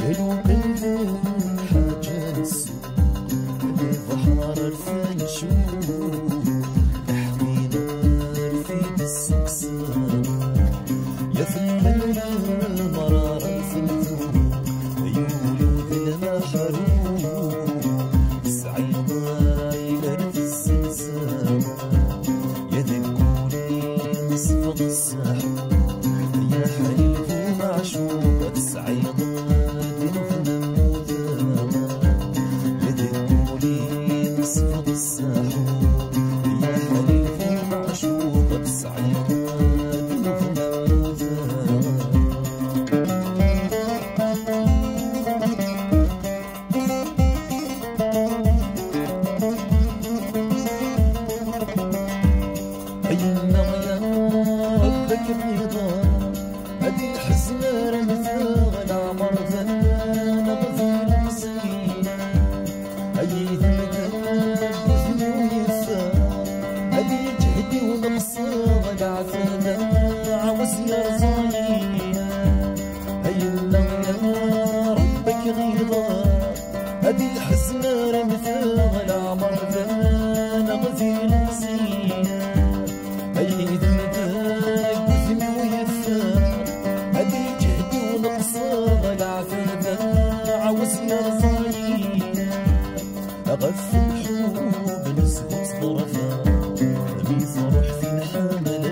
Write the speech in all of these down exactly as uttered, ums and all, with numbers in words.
Lukan d lḥaǧa n ssuq, lebḥer ar ten-icuq, leḥqin ar t-id-sseqseq. Ya temmen lemrar ar ten-tuq, yuli d lmeḥrum, tesɛiḍ ayla ar tessensem. Ya deg wul-im sfeḍ sseḥ, ya ḥlil bu meɛcuq, ad tesɛiḍ ddnub n lmuta. Ya deg wul-im sfeḍ sseḥ, ya ḥlil bu meɛcuq, ad tesɛiḍ ddnub n lmuta. Ay Illu ya Ṛebbi, ad k-ɣiḍeɣ, ad ilḥezen ar amteɣ, leɛmer d annaneɣ d ilemẓi. Ay idemden n wudem-iw yeffeɣ, ad ilǧehd-iw neqseɣ, leɛtab ɛawez yerẓa-yi. Ay Illu ya Ṛebbi, ad k-ɣiḍeɣ, ad ilḥezen ar amteɣ, leɛmer d annaneɣ d ilemẓi. Ay idemden n wudem-iw yeffeɣ, ad ilǧehd-iw neqseɣ, leɛtab ɛawez yerẓa-yi. Ɣef lḥub nesbu ttḍerfa, mi truḥ tin ḥemmleɣ,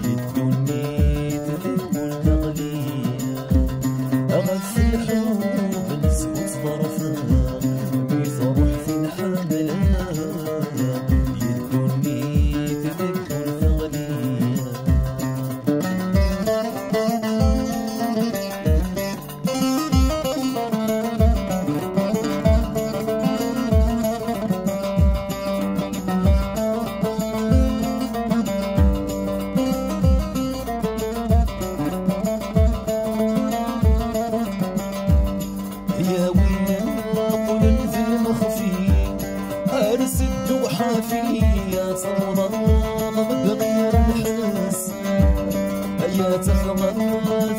di ddunit deg wul teɣli. Ɣef lḥub nesbu ttḍerfa, mi truḥ tin ḥemmleɣ, di ddunit deg wul teɣli. Ya win iqqlen d lmexfi, ers-d uḥafi, ad tawḍeḍ bɣir lḥess. Ay ad tafeḍ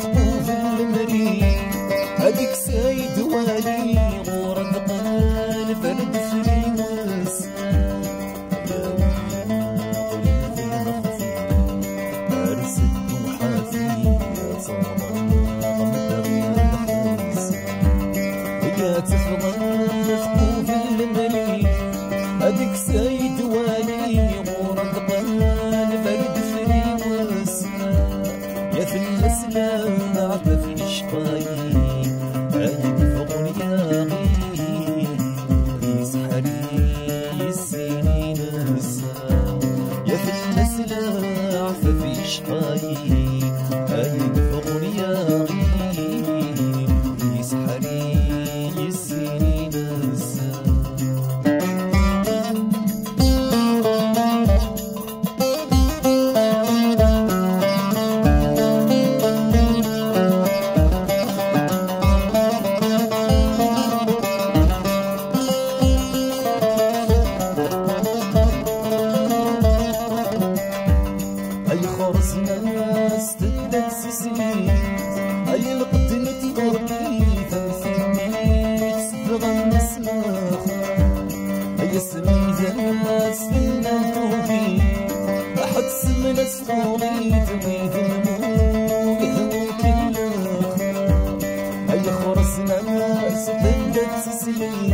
tqubel lemri, ad ikkes ay d wali, ɣur-d qleb ar d friwes. Ers-d uḥafi, ad tawḍeḍ bɣir lḥess. Ay ad tafeḍ tqubel lemri, ad ikkes ay d wali, ɣur-d qleb ar d friwes. Ya fell-as leɛtab yecqa-yi, ay yeffɣen yaɣi, yesḥari sin-ines. Ya fell-as leɛtab yecqa-yi, ay yeffɣen yaɣi, yesḥari sin-ines. Ay xerṣen-as tedda tessit, ay lqed n tqerkit, am tin i yesbɣen asmax. Ay asmi d ass tenna tugi, aḥettmen-as tuɣit, wid lmut kellex. Ay xerṣen-as tedda teslit,